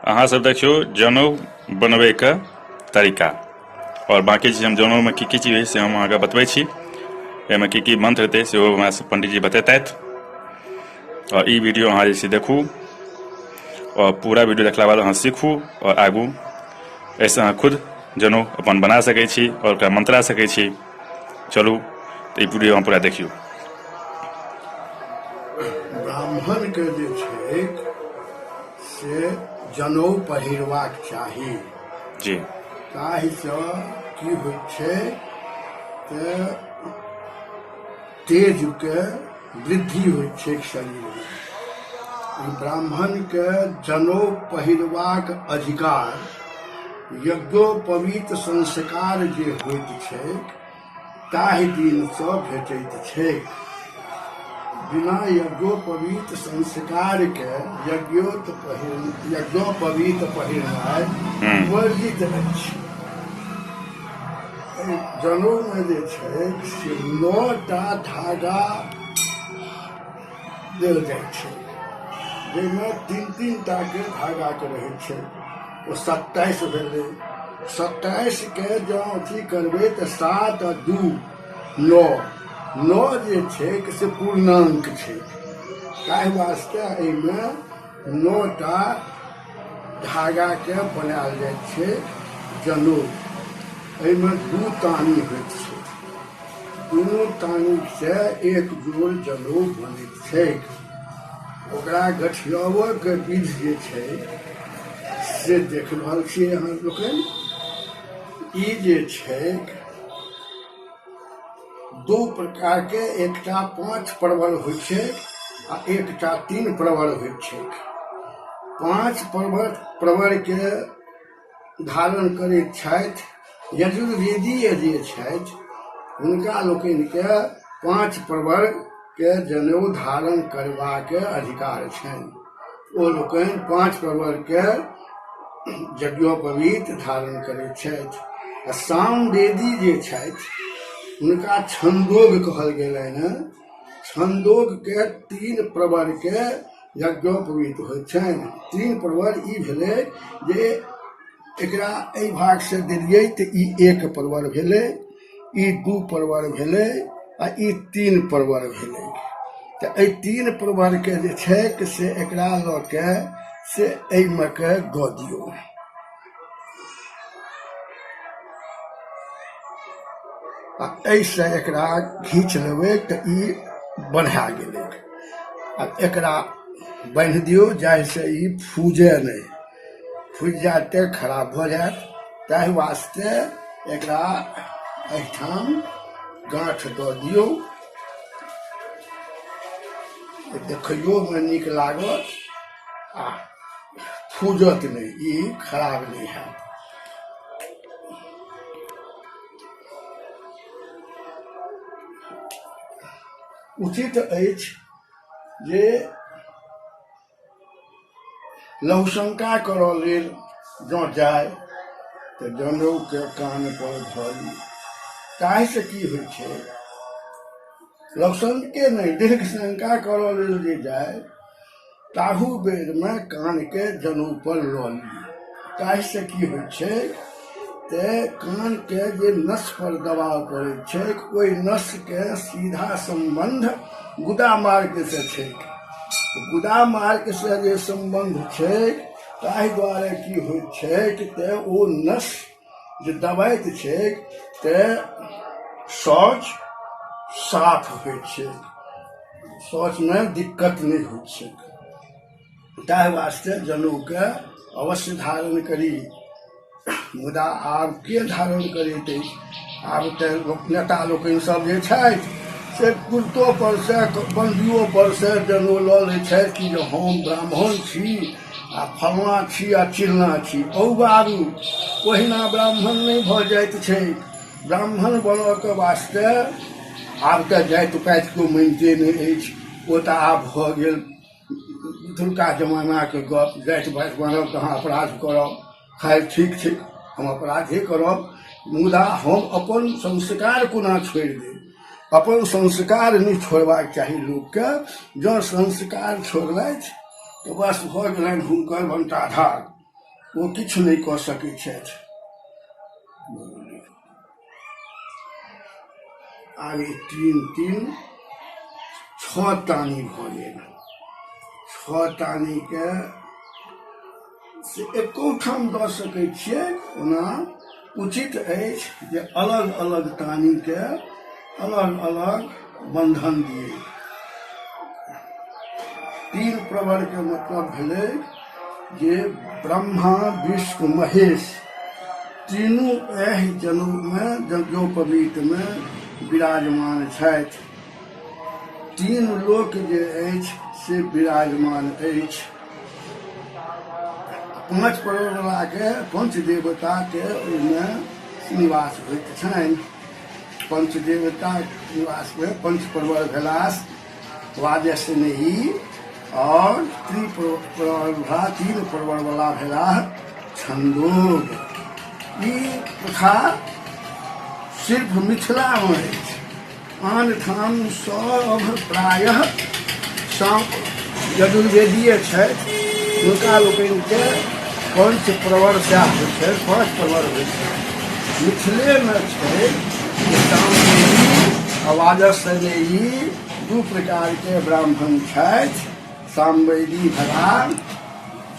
अहाँ सब देखियौ जनउ बनबैके तरीका आओर बाँकी चीज हम जनउमे की की चीज होइ से हम अहाँके बतबै छी। एहिमे की की मंत्र हेतै सेहो हमरा सब पंडीजी बतेतथि। आओर ई वीडियो अहाँ जे छै देखू आओर पूरा वीडियो देखला बाद अहाँ सीखू आओर आगू एहिसँ अहाँ खुद जनउ अपन बना सकै छी आओर ओकरा मंत्रा सकै छी। चलू तऽ ई वीडियो अहाँ पूरा देखियौ। ब्राह्मणके जे छैक से जनउ पहिरबाक चाही। जी। ताहिसँ की होइ छै तऽ तेजके वृद्धि होइ छै शरीरमे। ई ब्राह्मणके जनउ पहिरबाक अधिकार यज्ञोपवीत संस्कार जे होइत छैक ताहि दिनसँ भेटैत छैक। बिना यज्ञोपवीत संस्कारके यज्ञोपवीत पहिरनाइ वर्जित अछि। एहि जनउमे जे छैक से 9टा धागा देल जाइ छै, जाहिमे 3-3 टाके धागाके रहै छै। ओ 27 भेलै। 27 के जँ अथी करबै तऽ 7 आ 2 9, 9 जे छैक से पूर्णांक छै। ताहि वास्ते एहिमे 9टा धागाके बनायल जाइ छै जनउ। एहिमे 2 तानी होइत छै, दुनू तानीसँ एक जोड़ जनउ बनैत छैक। ओकरा गठियाबऽके विधि जे छै से देख रहल छियै अहाँ लोकनि। ई जे छैक 2 प्रकारके, एकटा 5 प्रवर होइ छै आ एकटा 3 प्रवर होइ छै। 5 प्रवरके धारण करैत छथि यजुर्वेदीय जे छथि, हुनका लोकनिके 5 प्रवरके जनेऊ धारण करबाक अधिकार छनि। ओ लोकनि 5 प्रवरके यज्ञोपवीत धारण करैत छथि। आ सामवेदी जे छथि हुनका छन्दोग कहल गेलनि हँ। छन्दोगके 3 प्रवरके यज्ञोपवीत होइ छनि। 3 प्रवर ई भेलै जे एकरा एहि भागसँ देलियै तऽ ई 1 प्रवर भेलै, ई 2 प्रवर भेलै आ ई 3 प्रवर भेलै। तऽ एहि 3 प्रवरके जे छैक से एकरा लऽ के से एहिमे के दऽ दियौ। आ एहिसँ एकरा घीच लेबै तऽ ई बन्हा गेलै। आ एकरा बान्हि दियौ जाहिसँ ई फूजै नहि, फूजि जायत तऽ खराब भऽ जायत। ताहि वास्ते एकरा एहिठाम गाँठ दऽ दियौ, देखैयोमे नीक लागत आ फूजत नहि, ई खराब नहि हैत। उचित अछि जे लघुशंका करऽ लेल जँ जाय तऽ जनउके कान पर धरी। ताहिसँ की होइ छै, लघुशंके नहि दीर्घ शंका करऽ लेल जे जाय ताहू बेरमे कानके जनउ पर लऽ ली। ताहिसँ की होइ छै तऽ कानके जे नस पर दबाव पड़ैत छैक ओहि नसके सीधा सम्बन्ध गुदा मार्गसँ छैक। गुदा मार्गसँ जे सम्बन्ध छैक ताहि दुआरे की होइत छैक तऽ ओ नस जे दबाइत छैक तऽ शौच साफ होइत छैक, शौचमे दिक्कत नहि होइत छैक। ताहि वास्ते जनउके अवश्य धारण करी। मुदा आब के धारण करैत अछि? आब तऽ नेता लोकनि सब जे छथि से कुर्तो पर से बंदियो पर से जनउ लऽ लै छथि कि जे हम ब्राह्मण छी आ फलना छी आ चिलना छी। औ बाबू, ओहिना ब्राह्मण नहि भऽ जाइत छै। ब्राह्मण बनऽके वास्ते आब तऽ जाति पाति केओ मानिते नहि अछि। ओ तऽ आब भऽ गेल एखुनका जमानाके गप। जाति पाति मानब तऽ अहाँ अपराध करब। खैर ठीक छै, हम अपराधे करब, मुदा हम अपन संस्कार कोना छोड़ि देब? अपन संस्कार नहि छोड़बाक चाही लोकके। जँ संस्कार छोड़लथि तऽ बस भऽ गेलनि हुनकर बंटाधार। ओ किछु नहि कऽ सकै छथि। आब ई 3 3 6 तानी भऽ गेल। 6 तानीके से एकोठाम दऽ सकै छियै। ओना उचित अछि जे अलग अलग तानीके अलग अलग बन्धन दियै। 3 प्रवरके मतलब भेलै जे ब्रह्मा विष्णु महेश तीनू एहि जनेऊमे यज्ञोपवीतमे विराजमान छथि। 3 लोक जे अछि से विराजमान अछि। 5 करोड़वलाके पंच देवताके ओहिमे निवास होइत छनि। पंच देवता निवासमे पंच प्रवर भेलास वाजस्नेयी और त्रिप्रवर 3 प्रवर वाला भेलाह छंदोग। ई प्रथा सिर्फ मिथिलामे अछि, आन ठाम सब प्रायः यजुर्वेदीय छथि, हुनका लोकनिके पंच प्रवर सएह होइ छै, 5 प्रवर होइ छै। मिथिलेमे छै जे सामवेदी आ वाजसनेयी 2 प्रकारके ब्राह्मण छथि। सामवेदी भेला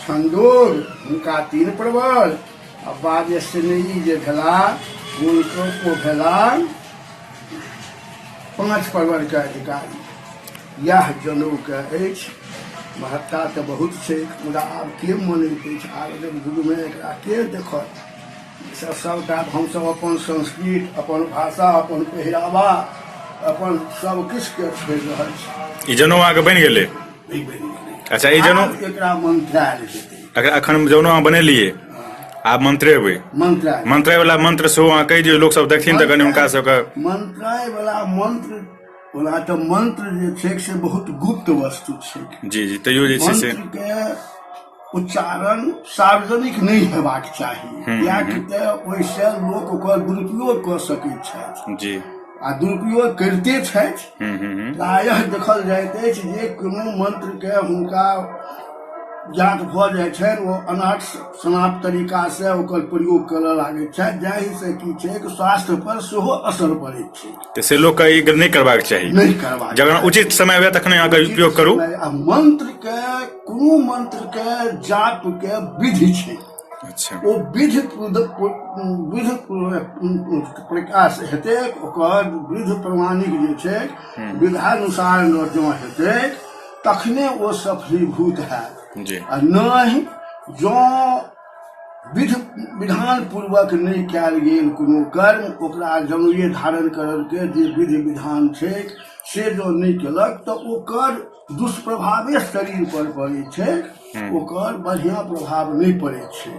छंदोग, हुनका 3 प्रवर, आ वाजसनेयी जे भेला हुनको ओ भेला 5 प्रवरके अधिकारी। इएह जनउके अछि। महत्ता तऽ बहुत छै, मुदा आब के मनैत अछि? आब युगमे एकरा के देखत? ई सबटा हमसब अपन संस्कृत, अपन भाषा, अपन पहिरावा, अपन सब किछुके छोड़ि रहल छी। ई जनउ अहाँके बनि गेलै? नहि बनि गेलै। अच्छा, ई जनउ आब एकरा मंत्रायल जेतै। अखन जनउ अहाँ बनेलियै, आब मंत्रेबै। मंत्राय मंत्राय वाला मंत्र सेहो अहाँ कहि दियौ, लोक सब देखथिन तऽ कनि हुनका सबके। मंत्राय वाला मंत्र ओना तऽ मंत्र जे छै से बहुत गुप्त वस्तु छै। जी जी, तैयो जे छै से मंत्र के उच्चारण सार्वजनिक नहि हेबाक चाही, किएक तऽ ओहिसँ लोक ओकर दुरुपयोग कऽ सकैत छथि। आ दुरुपयोग करिते छथि। प्रायः देखल जाइत अछि जे कोनो मंत्र के हुनका ज्ञात भऽ जाइ छनि, ओ अनाट शनाप तरीकासँ ओकर प्रयोग करऽ लागैत छथि, जाहिसँ की छै कि स्वास्थ्य पर सेहो असर पड़ैत छै। तऽ से लोकके ई नहि करबाक चाही। नहि करबाक। जखन उचित समय हुए तखने अहाँके उपयोग करू। आ मंत्र के, कोनो मंत्र के जाप के विधि छै। ओ विधि विधि प्रकाश हेतै, ओकर विधि प्रमाणिक जे छै विधानुसार जँ हेतै तखने ओ सफलीभूत हैत। आ नहि जँ विधि विधान पूर्वक नहि कयल गेल कोनो कर्म, ओकरा जनउए धारण करऽके जे विधि विधान छै से जँ नहि केलक तऽ ओकर दुष्प्रभावे शरीर पर पड़ै छै, ओकर बढ़िआँ प्रभाव नहि पड़ै छै।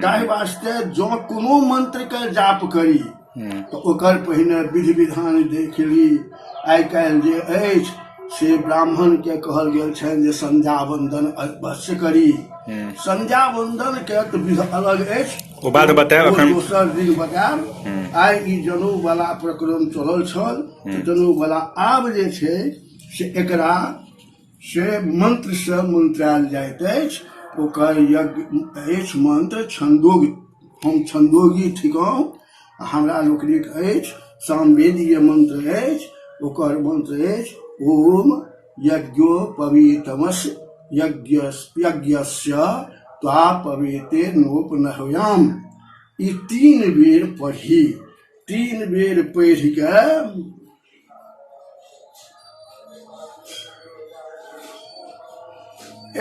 ताहि वास्ते जँ कोनो मंत्रके जाप करी तऽ ओकर पहिने विधि विधान देख ली। आइ काल्हि जे अछि से ब्राह्मणके कहल गेल छनि जे संध्या वंदन अवश्य करी। संध्या वंदन के तऽ विध अलग अछि, ओ बाद बतायब। ओ एखन दोसर दिन बतायब। आइ ई जनउ वाला प्रकरण चलल छल, जनउ वाला। आब जे छै से एकरा से मंत्रसँ मंत्रायल जाइत अछि। ओकर यज्ञ अछि मंत्र छंदोग। हम छंदोगी थिकहुँ, हमरा लोकनिक अछि सामवेदीय मंत्र अछि। ओकर मंत्र अछि ओम यज्ञोपवीतमस्य यज्ञ यज्ञस्य त्वा पवेते नोपनहयाम। ई 3 बेर पढ़ी। 3 बेर पढ़ि कऽ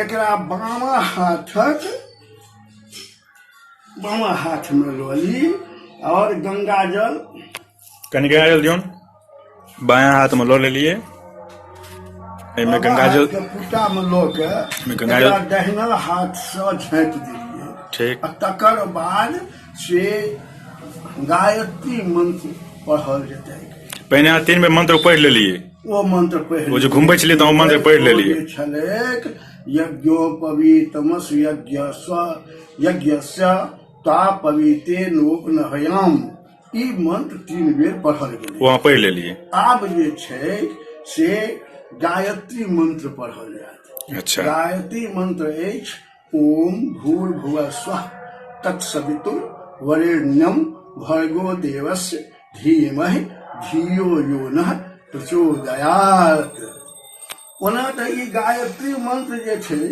एकरा बामा हाथक बामा हाथमे लऽ ली आओर गंगा जल कनि गंगा जल दियौन। बायाँ हाथमे लऽ लेलियै, एहिमे गंगा जल के पुट्टामे लऽ के एहिमे गंगा जल एकरा दहिना हाथसँ झाँपि देलियै। आ तकर बाद से गायत्री मंत्र पढ़ल जेतै। पहिने अहाँ 3 बेर मंत्र पढ़ि लेलियै। ओ मंत्र पढ़ि ओ जे घुमबै छलियै तऽ ओ मंत्र पढ़ि लेलियै। ओ जे छलैक यज्ञोपवीतमस यज्ञ यज्ञस्य ता पविते नोपनहयाम, ई मंत्र 3 बेर पढ़ल गेलै। ओ अहाँ पढ़ि लेलियै। आब जे छै से गायत्री मंत्र पढ़ल जायत। गायत्री मंत्र अछि ओम भूर्भुवः स्वः तत्सवितुर वरेण्यम भर्गो देवस्य धीमहि धियो यो नः प्रचोदयात्। ओना तऽ ई गायत्री मंत्र जे छै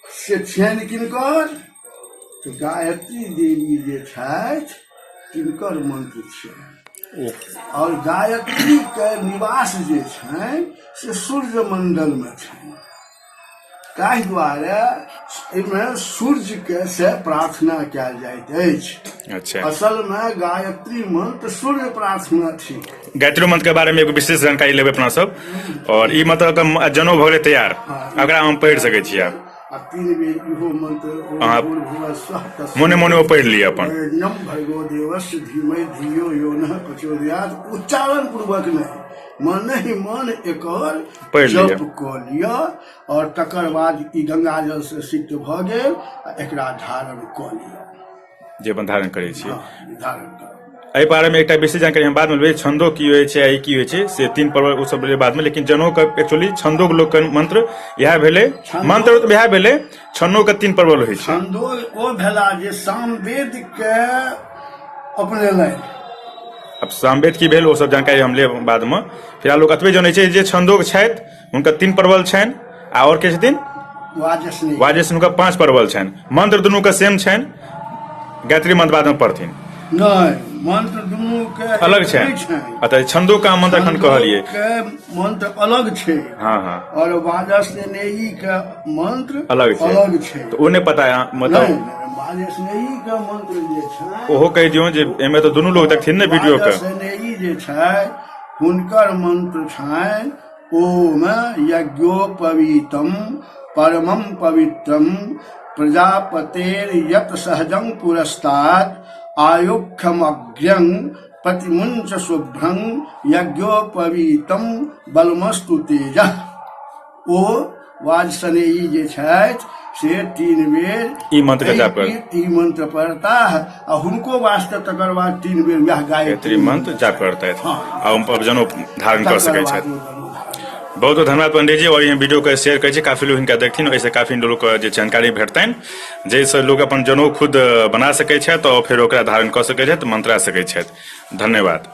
से छियनि किनकर? तऽ गायत्री देवी जे छथि तिनकर मंत्र छियनि। आओर गायत्रीके निवास जे छनि से सूर्य मण्डलमे छनि, ताहि दुआरे एहिमे सूर्यके से प्रार्थना कयल जाइत अछि। असल मे गायत्री मंत्र सूर्य प्रार्थना थिक। गायत्री मंत्र के बारे में एगो विशेष जानकारी लेबै अपना सब। और ई मतलब तऽ जनउ भऽ गेलै तैयार, एकरा हम पढ़ि सकै छी आब। आ 3 बेर इहो मंत्र ओम अहाँ भूर्भुवः स्वः तस्मै मोने मोने ओ पढ़ि लिअ अपन। वरेण्यं भर्गो देवस्य धीमहि धियो यो नः प्रचोदयात्। उच्चारण पूर्वक नहि, मन ही मन एकर पढ़ि लिअ। जप कऽ लिअ और तकर बाद ई गंगा जल से सिक्त भऽ गेल आ एकरा धारण कऽ लिअ। जे अपन धारण करै छी। हँ, धारण करब। एहि बारे में एकटा विशेष जानकारी हम बाद में लेबै, छंदो की होइ छै आ ई की होइ छै से 3 पर्व ओ सब लेबै बाद में। लेकिन जनउ के एक्चुअली छंदो के लोक के मंत्र इएह भेलै, मंत्र तऽ इएह भेलै, छंदो के 3 पर्व होइ छै। छंदो ओ भेला जे सामवेद के अपनेलनि। अब सामवेद की भेल ओ सब जानकारी हम लेब बाद में। फिलहाल लोक एतबे जनै छै जे छंदोक छथि हुनकर 3 प्रबल छनि आ आओर के छथिन वाजसनेयी, वाजसनेयी हुनकर 5 प्रबल छनि। मंत्र दुनू के सेम छनि, गायत्री मंत्र बाद में पढ़थिन। नहि, मंत्र दुनू के अलग छनि। छनि। अच्छा, छंदो का मंत्र एखन कहलियै के मंत्र अलग छै। हँ हँ। और वाजसनेयी के मंत्र अलग छै। अलग छै। तऽ ओ नहि पता है, मतलब नहि, वाजसनेयी के मंत्र जे छै ओहो कहि दियौ जे एहिमे तऽ दुनू लोग देखथिन ने वीडियो के। वाजसनेयी जे छै हुनकर मंत्र छनि ओम यज्ञोपवीतम परमं पवित्रम प्रजापतेर यत सहजं पुरस्तात् आयुक्षमग्र्यं प्रतिमुञ्च शुभ्रं यज्ञोपवीतम बलमस्तु तेजः। ओ वाजसनेयी जे छथि से 3 बेर ई मंत्र के जाप कर। ई मंत्र पढ़ताह आ हुनको वास्ते तकर बाद 3 बेर वएह गायत्री मंत्र जाप करतथि। हँ। आ ओ जनउ धारण कऽ तकर सकै बाद छथि। ओ जनउ धारण। बहुत बहुत धन्यवाद पंडित जी। और ई वीडियो के शेयर करै छी, काफी लोग हिनका देखथिन, ओहिसँ काफी लोग के जे जानकारी भेटतनि जाहिसँ लोग अपन जनउ खुद बना सकै छथि और फेर ओकरा धारण कऽ सकै छथि, मंत्रा सकै छथि। धन्यवाद।